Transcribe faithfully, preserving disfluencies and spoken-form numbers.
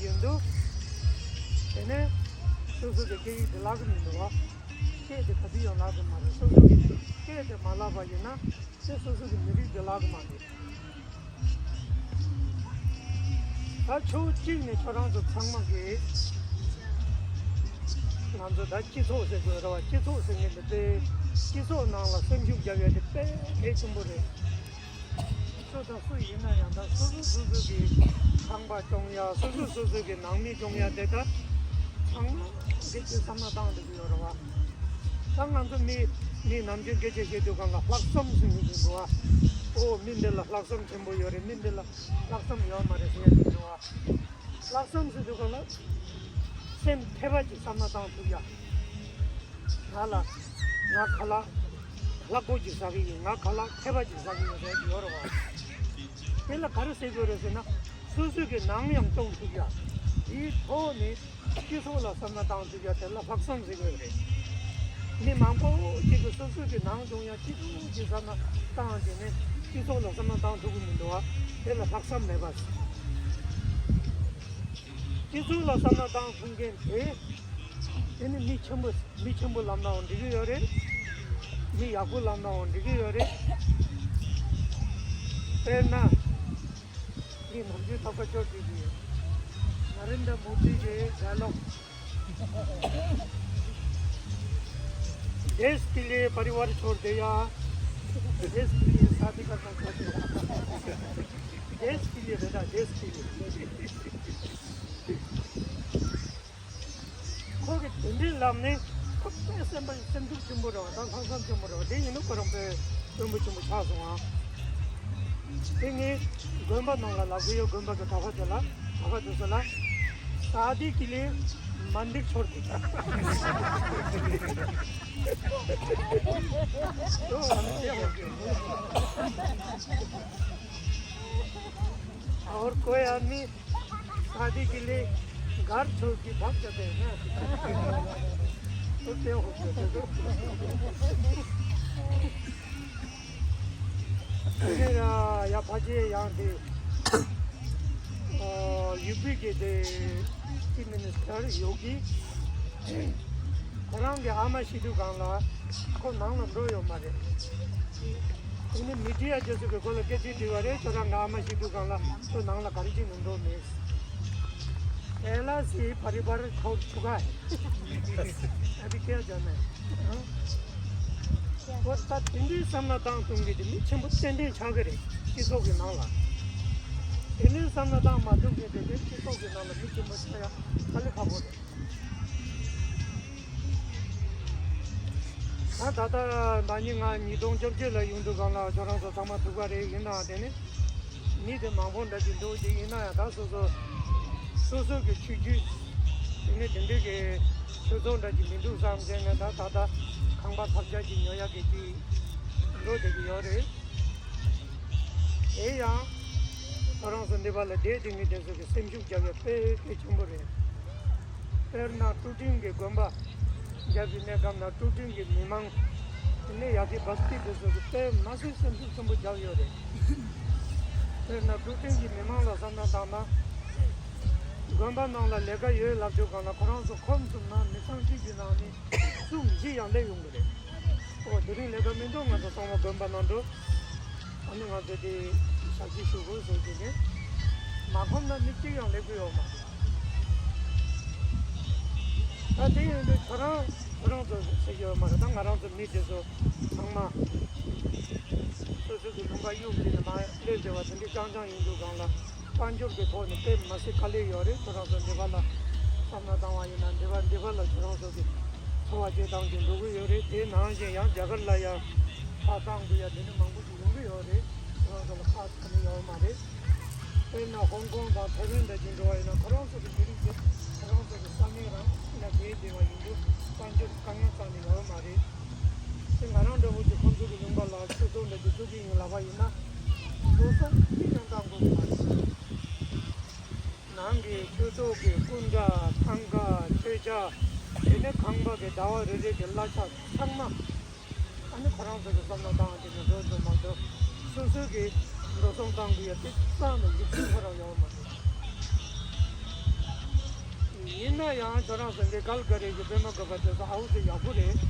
ཡིན་འདུག་དེ་ནས་སོ་སོ་གི་སྐད་ཡིག་དེ་བརླག་གི་མི་འདུག་བ། སྐད་དེ་ག་དུས་ཡང་བརླག་གི་མ་རེད། སོ་སོ་གི་སྐད་དེ་མ་བརླག་པ་ཡིན་ན་དེ་སོ་སོ་གི་མི་རིགས་དེ་བརླག་གི་མ་རེད། ད་ཕྱོགས་གཅིག་ནས་ཁྱོད་རང་ཚོ་ཚང་མ་གིས་ང་ཚོ་ད་སྤྱི་ཚོགས་ཟེར་དགོས་རེད་བ། སྤྱི་ཚོགས་ཟེར་མཁན་དེ་དཔེ་སྤྱི་ཚོགས་ནང་ལ་སེམས་ཤུགས་རྒྱབ་ཡ་དེ་དཔེ་གལ་ཆེན་པོ་རེད། སུ་དང་སུ་ཡིན་ན་ཡང་ད་སོ་སོ་སོ་སོ་གི་ཁང་པ་སྐྱོང་ཡ། སོ་སོ་སོ་སོ་གི་ནང་མི་སྐྱོང་ཡ་དེ་ད་ཚང་མ་འདི་ཚོའི་བསམ་བློ་བཏང་འདུག་ཡོད་རེད་བ། ད་ང་ཚོ་མི་མི་ནམ་རྒྱུན་སྐད་ཆ་བཤད་དུས་སྒང་ལ་ལྷག་བསམ་ཟེར་མཁན་ཞིག་འདུག་བ། ཨོ་མི་འདི་ལ་ལྷག་བསམ་ཆེན་པོ་ཡོད་རེད། མི་འདི་ལ་ལྷག་བསམ་ཡོད་མ་རེད་ཟེར་ཡ་ཞིག་འདུག་བ། ལྷག་བསམ་ཟེར་དུས་སྒང་ལ་སེམས་ཐེ་བ་ཅིག་བསམ་བློ་བཏང་ཐུབ་ཡ། ང་ལ་ང་ཁ་ལག་ལྷག་པོ་ཅིག་ཟ་གི་ཡིན། ང་ཁ་ལག་ཐེ་བ་ཅིག་ཟ་གི་ཡིན་ཟེར་གྱི་ཡོད་རེད་བ། དེ་ལ་ག་རེ་ཟེར་དགོས་རེད་ཟེར་ན་སོ་སོ་གི་ནང་ཡང་སྐྱོང་ཐུབ་ཡ། དེའི་ཐོག་ནས་སྤྱི་ཚོགས་ལ་བསམ་བློ་བཏང་ཐུབ་ཡ་དེ་ལ་ལྷག་བསམ་ཟེར་དགོས་རེད། མི་མང་པོ་ཅིག་གིས་སོ་སོ་གི་ནང་སྐྱོང་ཡ་སྤྱི་ཚོགས་ཀྱི་བསམ་བློ་བཏང་བྱས་ནས་སྤྱི་ཚོགས་ལ་བསམ་བློ་བཏང་ཐུབ་ཀྱི་མི་འདུག་བ། དེ་ལ་ལྷག་བསམ་མེད་པ་ཟེར། སྤྱི་ཚོགས་ལ་བསམ་བློ་བཏང་ཐུབ་མཁན་དེ། དེ་ནི་མི་ཆེན་པོ་མི་ཆེན་པོ་ལབ་ནའང་འགྲིག་གི་ཡོད་རེད། མི་ཡག་པོ་ལབ་ནའང་འགྲིག་གི་ཡོད་རེད། དཔེར་ན། ངས་ནམ་རྒྱུན་ཐབས་ཀ་སྐྱོར་བྱེད་ཀྱི་ཡོད། ནཱ་རེན་དྲ་མོ་དི་གི་ཌའི་ལོག། देश के लिए परिवार छोड़ दिया, देश के लिए शादी करना छोड़ दिया। देश के लिए बेटा, देश के लिए। ཁོ་གིས་དེ་འདྲའི་ལམ་ནས་ཁོ་དཔེ་སེམས་པ་སེམས་ཤུགས་ཆེན་པོ་རེད་བ། ད་ལྷག་བསམ་ཆེན་པོ་རེད་བ། དེ་ཡིན་ན་ཁོ་རང་དཔེ་དཔོན་པོ་ཆེན་པོ་ཆགས་སོང་ཨ། དེ་ངས་དགོན་པ་ནང་ལ་ལབ་གི་ཡོད། དགོན་པ་གི་གྲྭ་པ་དེ་ལ་གྲྭ་པ་དེ་ཚོ་ལ། शादी के लिए मंदिर छोड़ दिया। और कोई आदमी शादी के लिए घर छोड़ के भाग जाते हैं ना। तो क्या हो गया? དེ་ནས་ཡ་ཕ་རྗེས་ཡང་དེ་ཡུ་པི་གི་དེ་ཅིབ་མི་ནི་སི་ཊར་ཡོ་གི། ཁོ་རང་གི་ཨ་མ་ཤི་དུས་སྒང་ལ་ཁོ་ནང་ལ་འགྲོ་ཡོད་མ་རེད། དེ་ནས་མི་ཌི་ཡ་དེ་ཚོ་གིས་ཁོ་ལ་སྐད་ཆ་དྲིས་པ་རེད། ཁྱོད་རང་གི་ཨ་མ་ཤི་དུས་སྒང་ལ་ཁྱོད་ནང་ལ་ག་རེ་བྱས་ནས་འགྲོ་མེད། पहला से परिवार छोड़ चुका है। अभी क्या जाना है? ཨོ་ད་དེ་འདྲའི་བསམ་བློ་བཏང་ཐུབ་མཁན་དེ་མི་ཆེན་པོ་ཏན་ཏན་ཆགས་ཀྱི་རེད། སྤྱི་ཚོགས་ཀྱི་ནང་ལ། དེ་འདྲའི་བསམ་བློ་བཏང་མ་ཐུབ་མཁན་དེ་དེ་སྤྱི་ཚོགས་ཀྱི་ནང་ལ་མི་ཆེན་པོ་ཆགས་ཡ་དཀའ་ལས་ཁག་པོ་རེད། ད་ད་ལྟ་ཟླ་ཉི་ལྔ་ཉིས་སྟོང་བཅོ་བརྒྱད་ལ་ཡོང་དུས་སྒང་ལ་ཁྱོད་རང་ཚོ་ཚང་མ་ཐུག་པ་རེད། ཡིན་ནའང་དེ་ནི་མི་དེ་མང་པོ་འདྲ་ཅིག་འདུག་ཅིག་ཡིན་ན་ཡང་ད་སོ་སོ་སོ་སོ་གི་ཆོས་བརྒྱུད་དེ་ནི་དེ་འདྲའི་གི་ཆོས་ཚོགས་འདྲ་ཅིག་མི་འདུག་བསམ་བྱས་ནས་ད་ད་ལྟ་ཁང་པ་ཐབས་ཆག་ཅིག་ཉོ་ཡག་གི་ཅིག་འགྲོ་བསྡད་ཀྱི་ཡོད་རེད། དེ་ཡང་ཁོ་རང་ཚོ་འདི་པ་ལ་བསྡད་དེ་ངས་དེ་ཚོ་གི་སེམས་ཤུགས་རྒྱག་ཡ་དཔེ་གལ་ཆེན་པོ་རེད། དཔེར་ན་ཀྲུའུ་ཀྲིང་གི་དགོན་པ་རྒྱབ་ཀྱི་གནས་སྐབས་ན་ཀྲུའུ་ཀྲིང་གི་མི་མང་དེ་ནས་ཡ་གི་བ་སྟི་དེ་ཚོ་གི་དཔེ་མ་སྲིད་སེམས་ཤུགས་ཆེན་པོ་རྒྱག་ཡོད་རེད། དཔེར་ན་ཀྲུའུ་ཀྲིང་གི་མི་མང་ལ་བསམ་བློ་བཏང་ན། དགོན་པ་ནང་ལ་ལས་ཀ་ཡོད་ལབ་དུས་སྒང་ལ་ཁོ་རང་ཚོ་ཁོམ་ཐུབ་ན་མི་ཚང་གཅིག་གི་ནང་ནས་གསུམ་བཞི་ཡང་སླེབས་ཡོང་གི་རེད། ཨོ་དེ་རིང་ལས་ཀ་མི་འདུག་ང་ཚོ་ཚང་མ་དགོན་པ་ནང་འགྲོ། ཨ་ནི་ང་ཚོ་དེ་ཞབས་ཕྱི་ཞུ་དགོས་ཟེར་གྱི་ནས། མ་ཁོམ་ན་མི་གཅིག་ཡང་སླེབས་ཀྱི་ཡོད་མ་རེད། ད་དེ་ཡིན་དུས་ཁྱོད་རང་ཁྱོད་རང་ཚོ་ཟེར་གྱི་ཡོད་མ་རེད། ད་ང་རང་ཚོ་མི་དེ་ཚོ་ཚང་མ་སོ་སོ་གི་ལུང་པ་གཡུག་བྱས་ནས་མར་སླེབས་བསྡད་པ་དེ་འདྲ་རྐྱང་རྐྱང་ཡིན་དུས་སྒང་ལ། དཔལ་འབྱོར་གྱི་ཐོག་ནས་དཔེ་མ་སྲིད་དཀའ་ལས་ཡོད་རེད། ཁྱོད་རང་ཚོ་འདི་པ་ལ་བསམ་བློ་བཏང་བ་ཡིན་ན་འདི་པ་འདི་པ་ལ་ཁྱོད་རང་ཚོ་གི་འཚོ་བ་སྐྱེལ་སྟངས་ཀྱི་འགྲོ་གི་ཡོད་རེད། དེ་ནང་བཞིན་ཡང་རྒྱ་གར་ལ་ཡང་ཁ་བཏང་དགོས་ཡ་དེ་འདྲ་མང་པོ་ཞིག་ཡོང་གི་ཡོད་རེད། ཁྱོད་རང་ཚོ་ལ་ཁག་ཁ་ནས་ཡོད་མ་རེད། དཔེར་ན་ཧོང་ཀོང་དང་ཐའེ་ཝན་འདྲ་ཅིག་འགྲོ་བ་ཡིན་ན་ཁོ་རང་ཚོ་གི་མི་རིགས་དེ་ཁོ་རང་ཚོ་གི་ས་གནས་རང་ལ་བསྡད་བསྡད་པ་ཡིན་དུས་དཔལ་འབྱོར་དཀའ་ངལ་རྩ་ནས་ཡོད་མ་རེད། དེ་ང་རང་འདྲ་བོ་ཅིག་ཁོང་ཚོ་གི་ལུང་པ་ལ་ཆོས་ཚོགས་འདྲ་ཅིག་བཙུགས་ཀྱི་ཡིན་ལབ་པ་ཡིན་ན། འགྲོ་སོང་གཅིག་ཀྱང་བཏང་དགོས་ཀྱི་མ་རེད། ནང་གི་ཆོས་ཚོགས་ཀྱི་སྐུ་འདྲ་ཐང་ག་མཆོད་ཆས། དེ་ནས་ཁང་པ་གི་ཟླ་བ་རེ་རེ་གི་གླ་ཆ་ཚང་མ། ཨ་ནི་ཁོ་རང་ཚོ་གི་བསམ་བློ་བཏང་དེ་ནས་འགྲོ་འགྲོ་མ་འགྲོ། སོ་སོ་གི་འགྲོ་སོང་བཏང་དགོས་ཡ་དེ་རྩ་ནས་ཡིད་ཆེས་ཁོ་རང་ཡོད་མ་རེད། ཡིན་ན་ཡང་ཁྱོད་རང་ཚོ་འདི་གལ་ག་རེ་གི་པད་མ་བཀོད་པ་དེ་ཚོ་ཧ་གོ་དེ་ཡག་པོ་རེད།